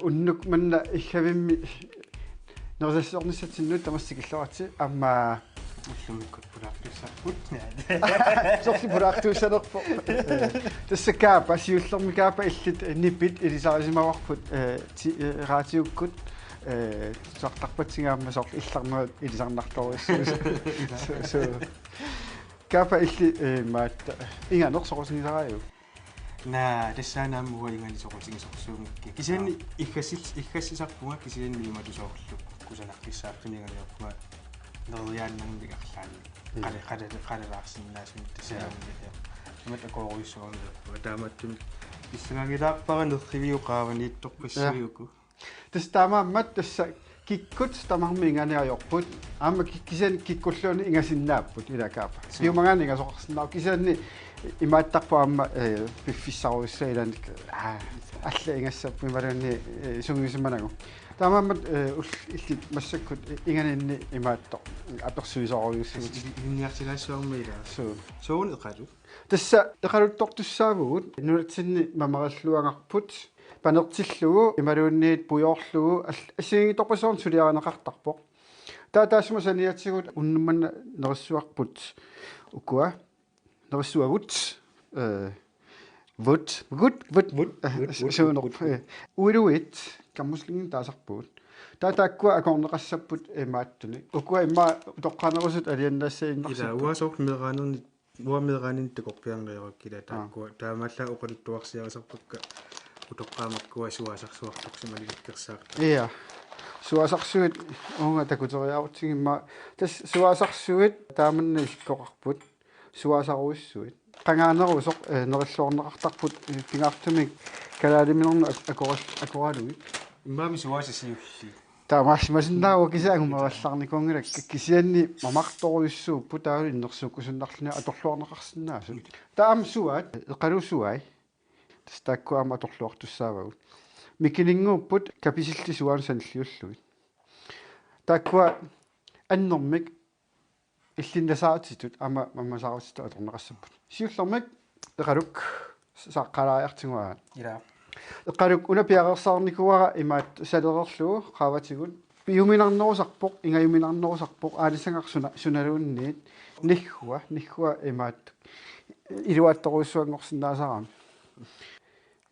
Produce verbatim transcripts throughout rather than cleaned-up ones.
Unnuk manna Iggavimmi nerisassiornissatsinnut tamassi tikilluaritsi aamma ullumikkut pulaartussaapput. Sorleq pulaartuussanerpoq. Tassa Kaapa, siullermik Kaapa illit nipit ilisarisimavarput, eh, ti-, eh, raatiukkut, eh, tusartarpatsiga aamma sorleq illarnaat ilisarnartorujussuusoq. So, so. Kaapa illit, eh, maat, inganeq soqutigisaraajuk? Naa, tassaana aamma uanga inganeq soqutigisorsuunngikkiga. Kisianni Aa. iggassil-, iggassisarpunga kisianni imatut soorlu kusanarfissaaffimmi inganeerpunga neriaannarnik arlaannik. Mm. Qali-, qali-, qalalaarsinnaasunik tassaana. Jaa. Imatut akoorujussuarniarpunga. Taamaattumik pissangaagilaarpara nerriviup qaavaniittorpassuit uku. Tassa taamaammat tassa kikkut tamarmik inganeq ajorput. Aamma ki-, kisianni kikkulluunniit ingasinnaapput ilaa Kaapa. Suu. Piumagaanni ingasoqarsinnaavoq kisianni imaattarpoq aamma, eh, piffissarujussuaq ilaanni, aa, allat ingassapput imaluunniit, eh, sungiusimanagu. Taamaammat, eh, ul-, illit massakkut inganinni imaattoq apersuisorujussuuvutit. Ilinniartilaassuarmi ilaa. Suu. Soorlu Eqalu. Tassa Eqaluttortussaavugut, nunatsinni mamarilluagarput, panertillugu imaluunniit pujoorlugu all-, assigiinngitsorpassuarnik suliarineqartarpoq. Taava taassuma saniatigut unnuk manna nerissuarput ukua, nerissuagut, eh, vut, vut, vut, Vut, eh, vut, vut, suunoq, vut, vut. Eh, uiluit kammuslinginik taasarpugut. Taava taakkua akorneqassapput imaattunik. Ukua immaqa utoqqaanerusut aliannaassaginnarsipput. Ilaa, uanga soorlu meeraanerni Uanga meeraaninni takorpiarneq ajorkila. Aa. Taakkua taamaallaat oqaluttuarsiarisarpakka utoqqaat makkua suaasarsuartorsimalilukkersaartut. Ja. Suaasarsuit uunga takuteriarutsigit immaqa tassa suaasarsuit taamanna isikkoqarput. Suaasarujussuit. Qangaanerusoq, eh, nerilluarneqartarput, eh, pingaartumik kalaaliminernik ak-, akoral-, akoralugit. Immaqa suaasat siulliit. Taamaasimasinnaavoq kisianni angumerallarnikuunngilakka kisianni mamartorujussuupput taavalu innersuukkusunnarluni atorluarneqarsinnaasut. Taava aamma suaat, Eqaluup suai. Tassa taakkua aamma atorluartussaavagut. Mikilinnguupput kapisillit suaanut sanilliullugit. Taakkua annermik illinnasaatitut aamma mammasaatitut atorneqassapput. Siullermik Eqaluk saaqqaalaariartigu aat. Ilaa. Eqaluk una piareersarnikuuara imaattoq salereerlugu qaavatigut. Piuminarnerusarpoq, ingajuminarnerusarpoq, aalisagaq suna-, sunaluunniit. Niggua, niggua imaattoq. Iluaattorujussuanngorsinnaasarami.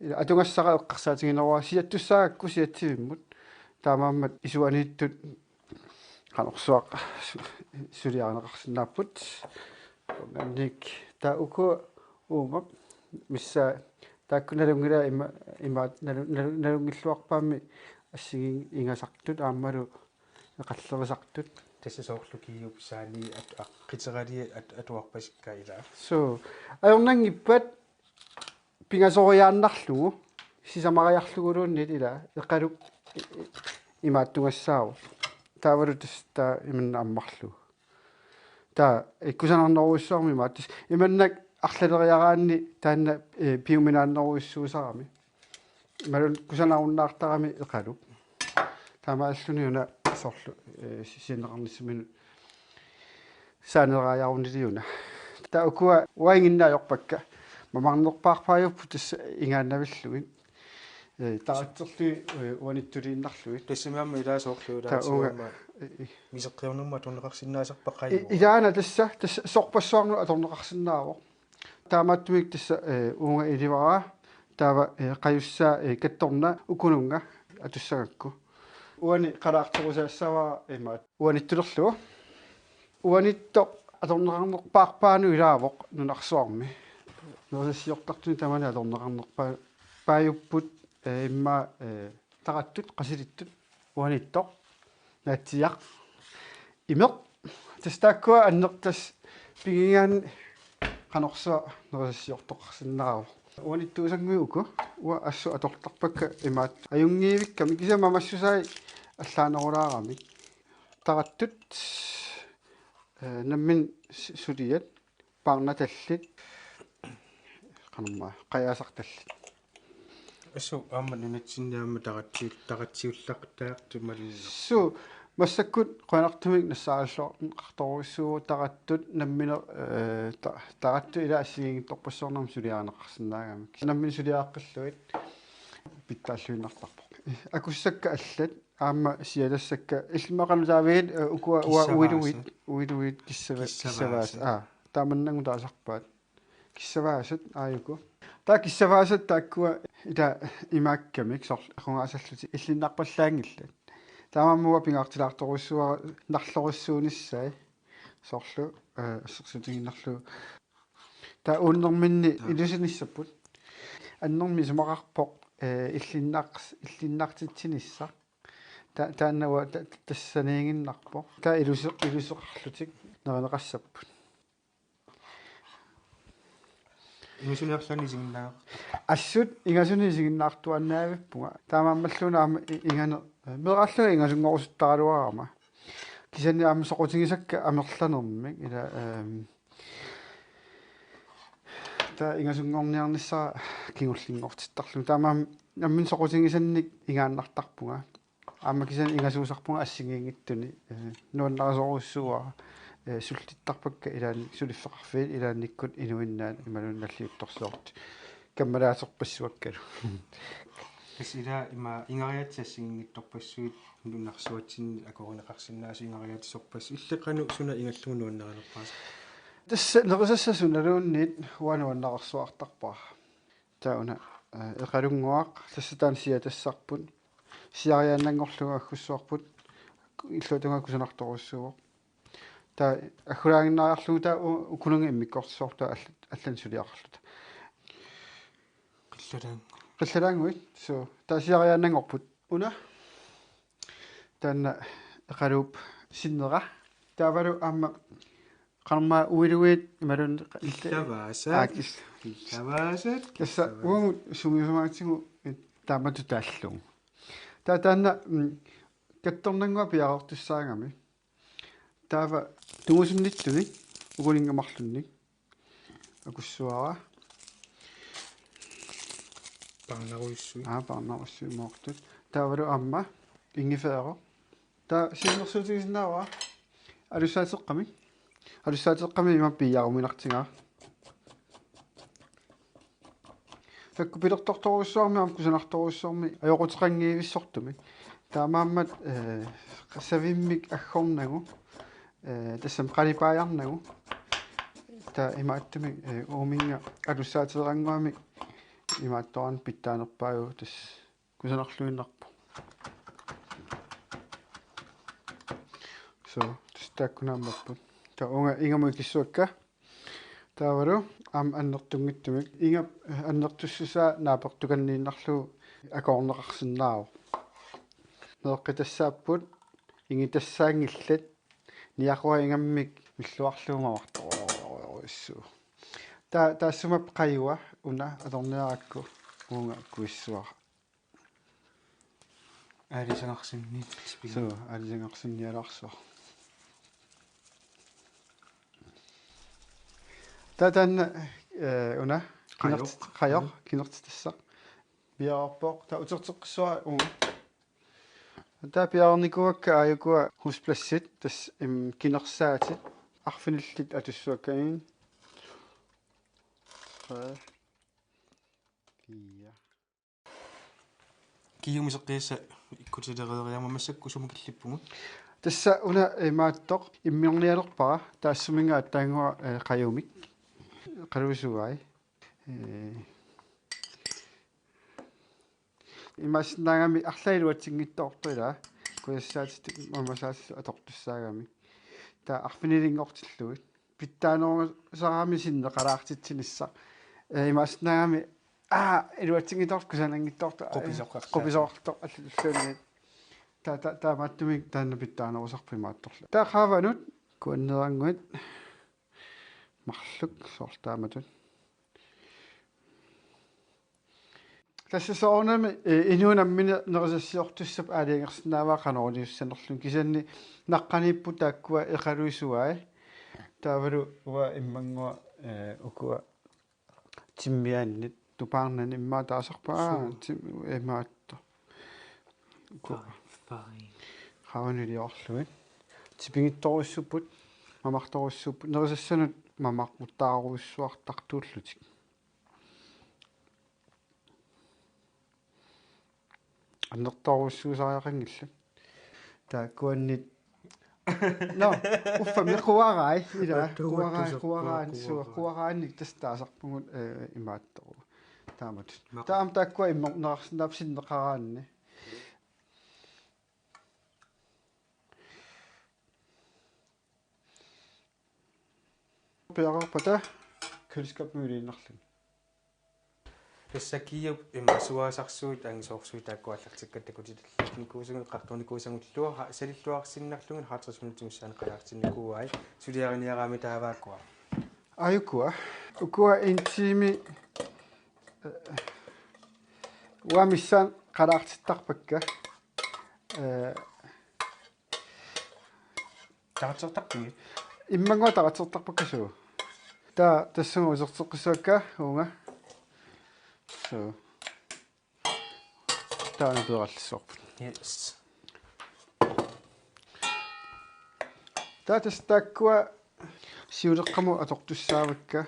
Ila atugassara eqqarsaatigineruara siattussaagakku siatsivimmut. Taamaammat isuaniittut qanorsuaq su-, suliarineqarsinnaapput. Uunganniit taava uku uuma missaa taakku nalunngilaat ima, ima nalu-, nalu-, nalunngilluarpaammi assigiingasartut aammalu eqallerisartut. Tassa soorlu kiup saani at-, aqqiterali at-, atuarpasikka ilaa. Suu, ajornanngippat pingasoriaannarlugu sisamariarluguluunniit ilaa Eqaluk imaattugassaavoq. Taavalu tassa taava imanna ammarlugu. Taava ikkusanarnerujussuarmi imaattoq tassa imannak arlaleriaraanni taanna, eh, piuminaannerujussuusarami. Imaluunniit kusanarunnaartarami Eqaluk. Taamaalluni una soorlu, eh, si-, sinneqarnissaminut saaneriaruniliuna. Taava ukua uainginnaajorpakka. Mamarnerpaarpaajupput tassa ingaannavillugit. Eh, taratserlugit, eh, uanittuliinnarlugit. Tassami aamma ilaa soorlu ilaa taava uunga, suama eh, eh. Miseqqiornermut atorneqarsinnaasarpakka. I-, ilaana tassa, tassa sorpassuarnut atorneqarsinnaavoq. Taamaattumik tassa, eh, uunga ilivara, taava, eh, qajussaa, eh, kattorna ukununnga atussagakku. Uani qalaartorusaassavara imaat. Uanittulerlugu. Uanittoq atorneqarnerpaarpaanut ilaavoq nunarsuarmi. Nerisassiortartuni tamani atorneqarnerpa-, paajupput, eh, immaqa, eh, tarattut, qasilittut, uanittoq, naatsiiaq, imeq. Tassa taakkua annertut tassa pigigaanni qanorsuaq nerisassiortoqarsinnaavoq. Uanittuusannguit uku, uanga assut atortarpakka imaat ajunngivikkamik kisianni mamassusai allaanerulaaramik. Tarattut, eh, nammineq su-, suliat, paarnatallit, qanormaa, qajaasartallit. Assut aamma nunatsinni aamma taratsiul-, taratsiullartaartut malinneq. Suu, massakkut qujanartumik nassaarilluarneqartorujussuuvoq tarattut nammineq, eh, ta-, tarattut ilaa assigiinngitsorpassuarnik suliarineqarsinnaagamik. Nammineq suliaqqillugit pitsaalluinnartarpoq. akussakka allat aamma siatassakka illimmi qanoq taavigit, eh, ukua ua-, kissavaasat. Uiluit, uiluit kissava-, kissavaasat. Kissavaasat. Aa, taamannanngutaasarpaat. Kissavaasat aajuku. Taava kissavaasat taakkua ila imaakkamik soorlu equngaasallutik illinnarpallaanngillat. Taamaammat uanga pingaartilaartorujussuuara narlorujussuunissai. Soorlu, eh, assersuutigiinnarlugu. Taava uunnerminni, aa, ilusinissapput. Annermik isumaqarpoq, eh, illinnaars-, illinnaartitsinissaq. Ta-, taanna uanga ta-, ta-, tassaniiginnarpoq. Taava ilusi-, iluseqarlutik nerineqassapput. Ingasuniarluunniit isiginnaar-. Assut ingasuni isiginnaartuaannavippunga. Taamaammalluuna aamma i-, inganeq, eh, meeraallunga ingasunngorusuttaralugama. Kisianni aamma soqutigisakka amerlanermik ila, ehm, taava ingasunngorniarnissara kingullinngortittarlugu. Taamaammat nammineq soqutigisannik ingaannartarpunga. Aamma kisianni ingasuusarpunga assigiinngitsuni, eh, nuannarisorujussuuara, eh, sulittarpakka ilaanni suliffeqarfiit ilaannikkut inuinnaat imaluunniit nalliuttorsiortut kammalaaterpassuakkalu. Tassa ila ima ingariaatsit assigiinngitsorpassuit nunarsuatsinni akuerineqarsinnaasut ingariaatsisorpassuit, illit qanoq suna ingallugu nuannarinerpaasarpa? Tassa nerisassat sunaluunniit uanga nuannarersuartarpara. Taava una, eh, Eqalunnguaq, tassa taanna siatassarput. Siariaannanngorlugu aggussuarput. Illuatungaa kusanartorujussuuvoq. Taava aggulaaginnariarlugu taava u-, ukununnga immikkoortoq soorlu taava allat-, allanut suliaqarluta. Qillalaannguit. Qillalaannguit, suu. Taava siariaannanngorput. Una. Taanna Eqaluup sinnera. Taavalu aamma qanormaa uiluit imaluunniit. Killavaasat. Aa, kis-. Killavaasat, tassa killavaasat. Uagut sungiusumaatsigut taamatut taallugu. Taava taanna, mm, kattornannguaq piareertussaagami. Taava tungusunnittunik, ukuninnga marlunnik. Akussuara. Paarnarujussuit. Aa, paarnarujussuit moortut. Taavalu aamma ingefæreq. Taava siunnersuutigisinnaavara. Alussaateqqamik. Alussaateqqamik ima piiaruminartigaa. Taakku pilertortorujussuarmik aamma kusanartorujussuarmik ajoquteqanngivissortumik. Taamaammat, eh, savimmik aggornagu, eh, tassami qalipaajarnagu. Taava imaattumik, eh, uuminnga alussaateerannguamik imaattoq aamma pitsaanerpaajuvoq tassa. Kusanarluinnarpoq. Suu, tassa taakku naammapput. Taava uunga ingamut ikissuakka. Taavalu aamma annertunngitsumik. Ingap, eh, annertussusaa naapertukanniinnarlugu akoorneqarsinnaavoq. Meeqqitassaapput, ingitassaanngillat, niaqua ingammik milluarlugu mamartorujussuuvoq. Taa-, taassuma qajua una atorniarakku uunga kuissuara. Aalisagarsinni tipiga. Suu, aalisagarsinnialaarsuaq. Taava taanna, eh, una qajoq. Kinert-, qajoq, mm, kinertitassaq. Piareerpoq, taava uterteqqissuara uunga. Taava piareernikuuakka aajukua huspladsit, tassa, im, kinersaatit, arfinillit atussuakka. Tre, fire. Kiumik seqqiassaq ikkutilereeriarmat massakkut sumut killippugut? Tassa una imaattoq immernialerpara, taassuminnga aatsaannguaq, eh, qajumik. Qaluisuai. Eh, imaassinnaagami arlaat iluatsinngitsoortoq ilaa. Kujassaatit mamasaasut atortussaagamik. Taava arfinilinngortillugit. Pitsaanerusarami sinneqalaartitsinissaq. Eh, imaassinnaagami, aa, iluatsinngitsoortoq, kusananngitsoortoq, eh, qupisoqartoq. Qupisoqartoq allalluunniit. Ta-, ta-, taamaattumik taanna pitsaanerusarpoq imaattorli. Taava qaavanut kuanneerannguit marluk soorlu taamatut. Tassa soorunami, eh, inuup nammineq nerisassiortussap aalajangersinnaavaa qanoq iliussanerluni, kisianni naqqaniipput taakkua Eqaluisuai. Taavalu uanga immannguaq, eh, ukua timmiaannit tupaarnani immaqa taasarpaat. Suu. Tim-, imaattoq. Ku-. Fine, fine. Qaavanut iliorlugit. Tipigittorujussuupput, mamartorujussuupput, nerisassanut mamarputtaarujussuartartuullutik. Annertoorujussuusariaqanngillat. Taakkuannit. No, uffa mi quarai, ila, quarai, quarai, suu, quaraannik tassa taasarpugut, eh, imaattoq. Taamatut. Taama taakkua immerneqarsinnaappat sinneqaraanni. Piareerpata køleskabimi uliinnarluni. Tassa Kiup immaqa suaasarsuit angisoorsuit taakku aallartikkatta takutitalernikuusagut qartornikuusagullu ha-, salilluarsinnarlugit halvtreds minutsit missaani qajaartinnikuuai suliariniaraangamik taavaakkua. Aajukua. Ukua en time, eh, uanga missaani qajaartittarpakka. Eh, Taratsertarpigit? Immannguaq taratsertarpakka suu. Taava tassunga uterteqqissuakka uunga. Suu. Taanna peerallassuarput. Yes. Taava tassa taakkua siuleqqamut atortussaavakka.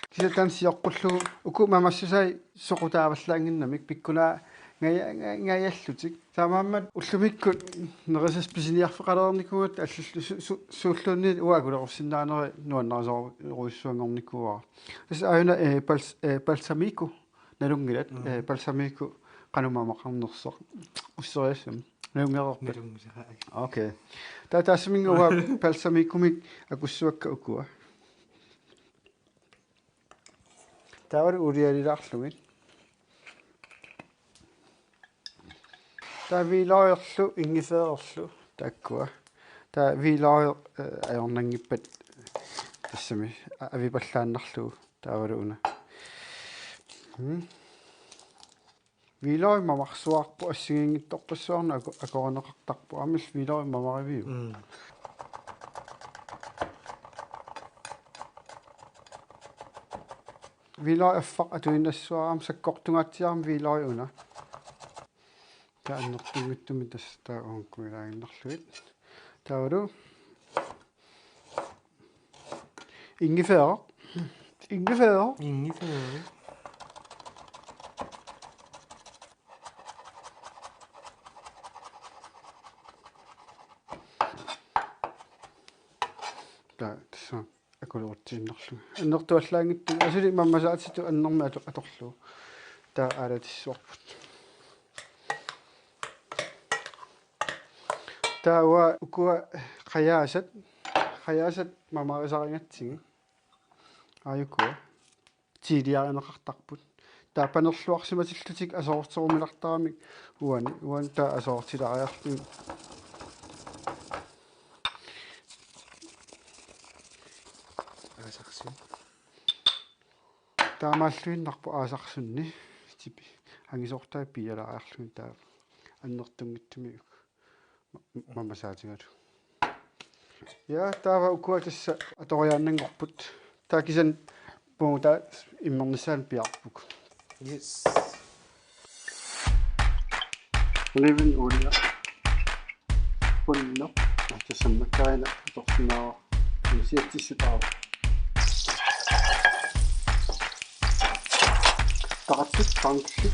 Kisianni taanna sioqqullugu uku mamassusai soqutaavallaannginnamik pikkunaa ngaja-, nga-, ngajallutik. Taamaammat ullumikkut nerisassat pisiniarfeqalereernikuugatta allallu su-, su-, suulluunniit uanga akulerussinnaanerit nuannarisorujussuanngornikuuara. Tassa aajuna, eh, bals-, eh, balsamico nalunngilat, mm, eh, balsamico qanoq mamaqarnersoq. Usseriassamik. Nalunngereerpat? Nalunngilara. Okay. Taava taassuma uanga balsamicomik akussuakka ukua. Taavalu uulialilaarlugit. Taava hvidløgillu, ingefærerlu, taakkua. Taava hvidløg, eh, ajornanngippat tassami a-, avipallaannarlugu taavalu una. Mm. Hvidløg mamarsuarpoq assigiinngitsorpassuarnik aku-, akuerineqartarpoq. Aamma hvidløg mamariviuk? Mm. Hvidløg affaq atuinnassavara aamma sakkortungaatsiarami hvidløg una. Taava annertunngitsumik tassa taava uunga kuilaaginnarlugit. Taavalu ingefæra. Ingefæra. Ingefæra. Taava tassa akulerutsiinnarlugu. Annertuallaanngitsunik. Asuli mammasaatitut annermik ato-, atorlugu. Taava aalatissuarput. Taava ukua qajaasat, qajaasat mamarisarigatsigit. Aajukua. Tiiliarineqartarput. Taava panerluarsimatillutik aserorterumilartaramik uani, uani taava aserortilaariarlugit. Aasarsun. Taamaalluinnarpoq aasarsunni. Tipi. Angisoortai piialaariarlugit taava. Annertunngitsumik. Ma-, mamasaatigalu. Ja, taava ukua tassa atoriaannanngorput. Taava kisianni puuta immernissaanut piaarput. Yes. Oliven olie. Pullo. Tassa makkaana atorsinnaavara. Siatsissutaavoq. Taratsut, taratsut.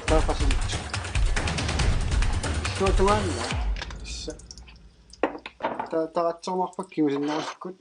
Taava qasimut. Illuatungaanna. Tassa. Ta-, taratsermarpakka kingusinnerusukkut.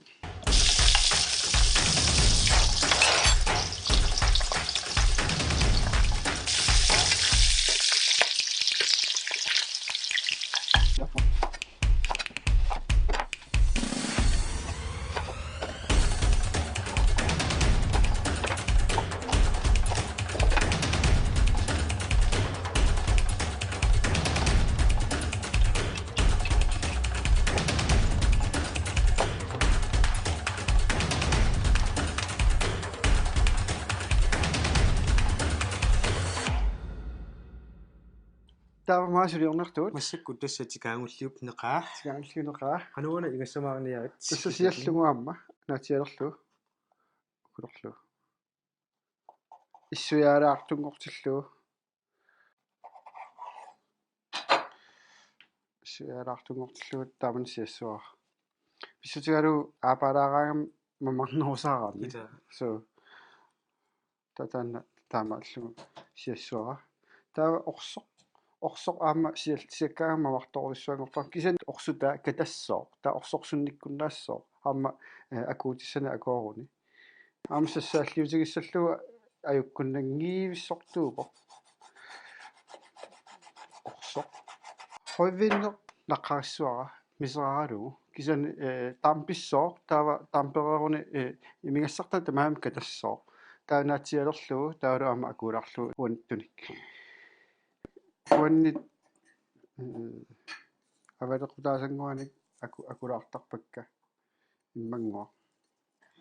Taava maani suliornertugut. Massakkut tassa tikaagulliup neqaa. Tikaagulliup neqaa. Qanoq una igassamaarniarit. Tassa siallugu aamma naatsialerlugu. Ukulerlugu. Issuiaalaartunngortillugu. Issuiaalaartunngortillugu taamani siassavara. Pissutigalugu aapaalaaraangama mamarnerusaarami. Ita. So. Tataanna taamaallugu siassavara. Taava orsoq orsoq aamma sialtisiakkaangama mamartorujussuanngorpara kisianni orsutaa katassooq. Taava orsorsunnikkunnaassooq. Aamma akuutissanik akooruni. Aamma sassaalliutigissallugu ajukkunnanngivissortuuvoq. Orsoq. Rødvinneq naqqarissavara miseraaralugu. Kisianni dampissooq taava dampereeruni imigassartaa tamarmi katassooq. Taava naatsialerlugu taavalu aamma akuulaarlugu uannittunik. Uannit avalequtaasannguanik aku akuulaartarpakka. Immannguaq.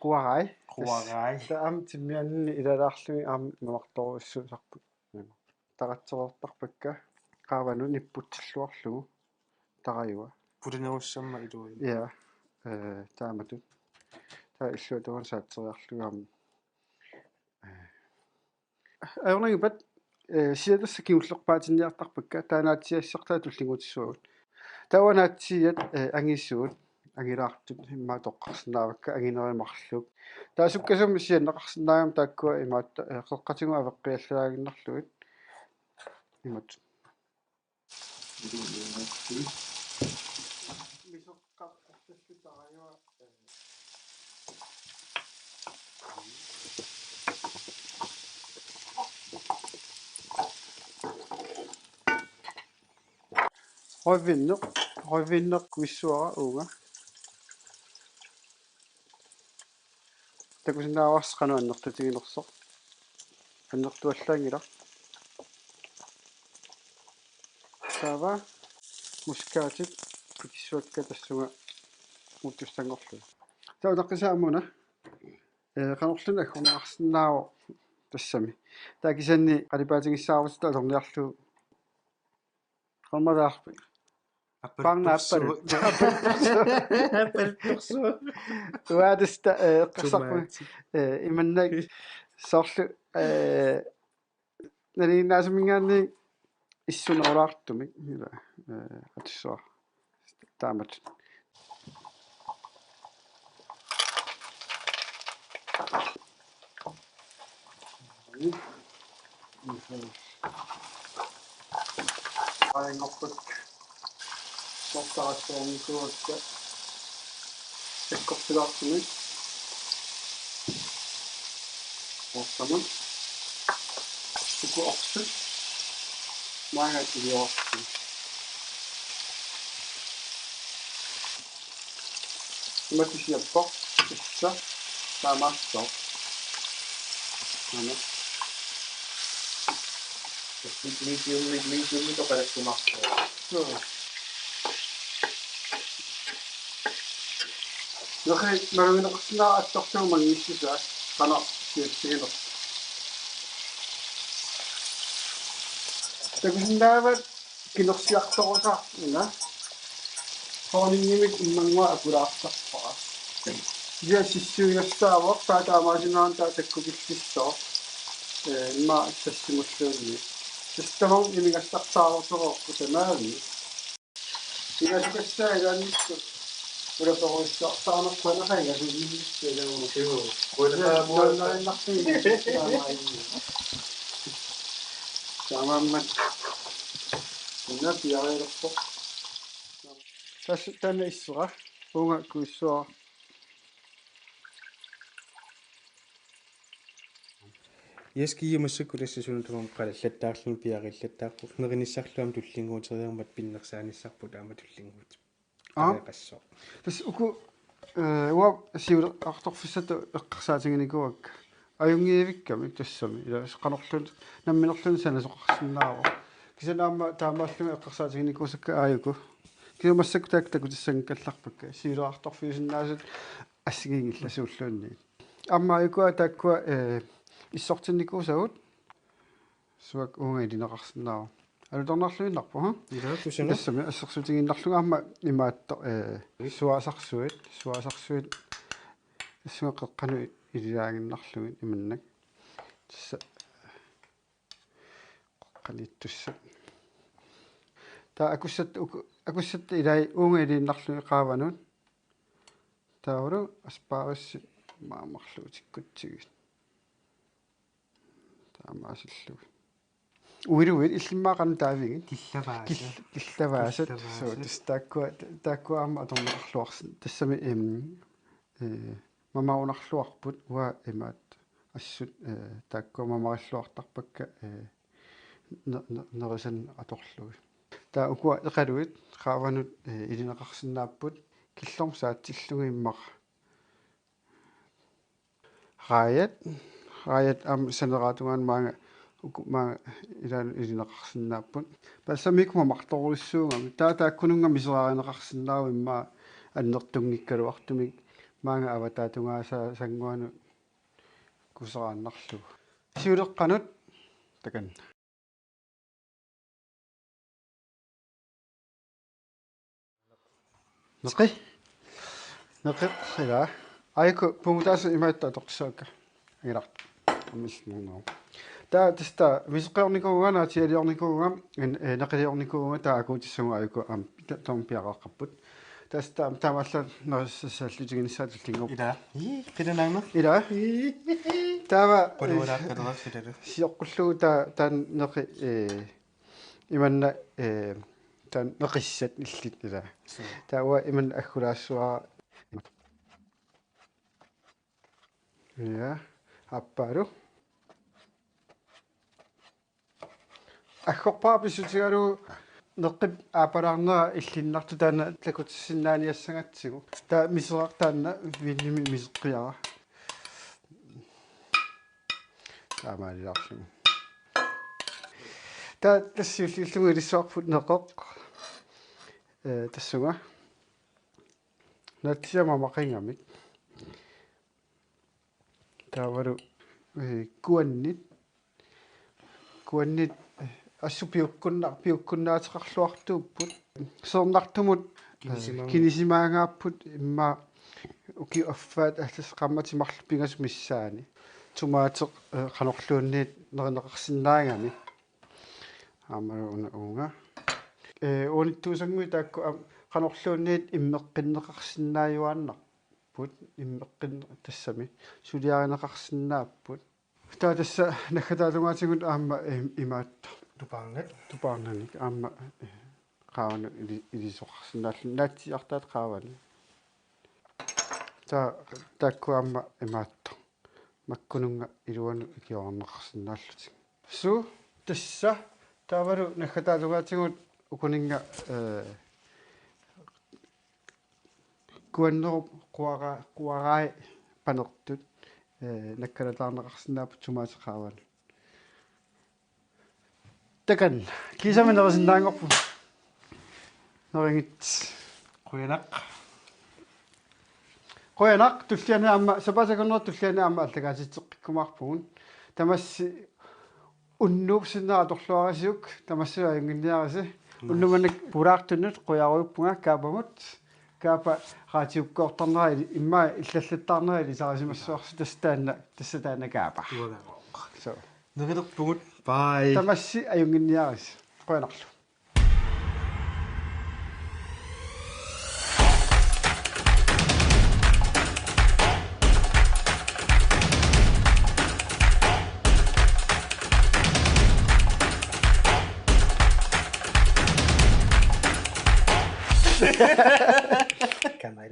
Quarai. Quarai. Taava aamma timmianni ilalaarlugit aamma mamartorujussuusarput. Taratsereertarpakka qaavanut nipputsilluarlugu tarajua. Putinerussammat iluani. Ja. Eh, taamatut. Taava illuatungaanut saatseriarlugu aamma. Ajornanngippat sianertaa kingullerpaatinniartarpakka taava naatsiiassartaa tullinnguutissavagut. Taava naatsiiat angisuut angilaartut immaqa toqqarsinnaavakka anginerit marluk. Taava sukkasuumik sianneqarsinnaagami taakkua imaattoq qeqqatigut aveqqiallaaginnarlugit. Imaattoq. Rødvinneq, rødvinneq kuissavara uunga. Takusinnaavarsi qanoq annertutiginersoq. Annertuallaanngilaq. Taava muskaatit pikissavakka tassunga uuttussanngorlugit. Taava utaqqisaa aamma una. Eh, qanorluunniit aggorneqarsinnaavoq tassami. Taava kisianni qalipaatigissaarutit atorniarlugu. Qanormaalaarpit. Paarnaappallu. Appaltorsuaq. Uaatista eqqarsarput. Imannak soorlu nalinginnaasuminngaanniit issunerulaartumik ila atussuaq taamatut. Aajunngorput. Sortaraassuarnikuuakka. Sakkortulaartumik. Oortamut. Uku orsut. Maanga iliorarput. Imatut siappoq, tassa, taamaassooq. Aana. Medium, medium, medium, toqalakkumaarpoq. Joo. Naqi malugineqarsinnaavoq attortuumanngissusaa, qanoq siatsiginersoq. Takusinnaavat kinersiartorusaarput una. Honningimik immannguaq akulaartarpara. Ia sissuigassaavoq taava taamaasinnaavoq taava takkukillissaaq. Eh, immaqa tassimulluunniit. Tassa tamarmik imigassartaarutereerput tamaani. Igasukassaa ilaannikkut. Ulatorujussuartaarneq kuanaqaa igasuunnginnissaa ilaa. Joo, kuanaqaa. Nuannarinnartumik igasukassaa aamma. Taamaammat. Una piareerpoq. Tassa taanna issera. Uunga kuissavara. Yes, kiia massakkut tassa suna tamarmi qalallattaarluni piariillattaarpoq. Nerinissarlu aamma tullinnguuteriarmat pinnersaanissarput aamma tullinnguut. Aa. Tareqassooq. Tassa uku eh, uanga siulerartorfissatut eqqarsaatiginikuuakka. Ajunngivikkamik tassami. Ila qanorluunniit namminerluunniit sanasoqarsinnaavoq. Kisianni aamma taamaallunga eqqarsaatiginikuusakka aajuku. Kisianni massakkut taakku takutissanngikkallarpakka. Siulerartorfiusinnaasut assigiinngillat suulluunniit. Aamma aajuku taakkua eh, issortinnikuusagut. Suakka uunga ilineqarsinnaavoq. Alutornarluinnarpoq, ha? Ila, tusuna. Tassami assersuutigiinnarlugu aamma imaattoq, eh, suaasarsuit, suaasarsuit tassunga qeqqanut ililaaginnarlugit imannak. Tassa qeqqaniittussat. Taava akussatta, uku-, akussatta ilai uunga iliinnarlugit qaavanut. Taavalu asparagit mamarluutikkutsigit. Taamaasillugit. Uiluit illimmaaqan taavigit. Killavaasat. Kill-, killavaasat. Killavaasat. Suu, tassa taakkua, taakkua aamma atorneqarluarsi-. Tassami, em, eh, mamarunarluarput uanga imaattoq assut, eh, taakkua mamarilluartarpakka, eh, ne-, ne-, nerisannik atorlugit. Taava ukua eqaluit qaavanut, eh, ilineqarsinnaapput killormut saatsillugit immaqa. Raajat, raajat aamma saneratungaanut maanga uku-, maanga ilaanni ilineqarsinnaapput. Balsamikkut mamartorujussuugami. Taava taakkununnga miseraarineqarsinnaavoq immaqa annertunngikkaluartumik maanga avataatungaasannguanut kuseraannarlugu. Siuleqqanut takanna. Neqi. Neqi, ila. Aajuku pungutaasoq imaattoq atoqqissavakka. Angilar. Ammillugu. Taava tassa miseqqiornikuuvunga, naatiliornikuuvunga, en-, eh, neqiliornikuuvunga, taava akuutissagut aajuku aamma ta-, taama piareeqqapput. Tassa taama, taamaallaat nerisassallutiginissaa tullinnguupput. Ila. Ii, qilanaarna. Ila. Ii. Taava, quluunaartalerassulerlu. Sioqqullugu taava, taanna neqi, eh, imanna, eh, taanna neqissat illit ila. Suu. Taava imanna aggulaassuara. Ja, aappaalu. Aggorpara pissutigalugu neqip aappalaarnera illinnartoq taanna takutissinnaaniassagatsigu. Taava miseraq taanna viinimik miseqqiara. Taamaalilaarlugu. Taava tassa siulliullugu ilissuarput neqeq. Eh, tassunga. Naatsiiaat mamaqigamik. Taavalu, eh, kuannit. Kuannit, eh, assut piukkunna-, piukkunnaateqarluartuupput. Seernartumut, eh, kinisimaanga-, kinisimaangaapput immaqa ukiut affaat allasaqarmat timarlu pingasut missaanni. Tomaatit, eh, qanorluunniit nerineqarsinnaagami. Aamma una uunga. Eh, uunittuusannguit taakku aamma qanorluunniit immeqqinneqarsinnaajuaannarput, immeqqin-, tassami suliarineqarsinnaapput. Taava tassa naggataatungaatigut aamma im-, imaattoq. Tupaarnat. Tupaarnanik aamma, eh, qaavanut ili-, ilisoqarsinnaalluni naatsiiartaat qaavanut. Taava taakku aamma imaattoq. Makkununnga iluanut ikiorarneqarsinnaallutik. Suu, tassa, taavalu naggataatungaatigut ukuninnga, eh, kuannerup quara-, quarai panertut, eh, nakkalataarneqarsinnaapput tomaatit qaavanut. Takanna, kiisami nerisinnaanngorput. Neriginnitsi. Qujanaq. Qujanaq, tulliani aamma, sapaatip akunnerup tulliani aamma allagaatitseqqikkumaarpugut. Tamassi unnuup sinnera atorluarisiuk, tamassi ajunnginniarisi. Unnuk manna pulaartunnut qujarujuuppunga Kaapamut. Kaapa raatiukkoortarnera ili-, immaqa illallattaarnera ilisarisimassavarsi tassa taanna, tassa taanna Kaapa. Uangaavoq. So. Nerilerpugut. Bye. Tamassi ajunnginniarisi. Qujanarlu. Kamera.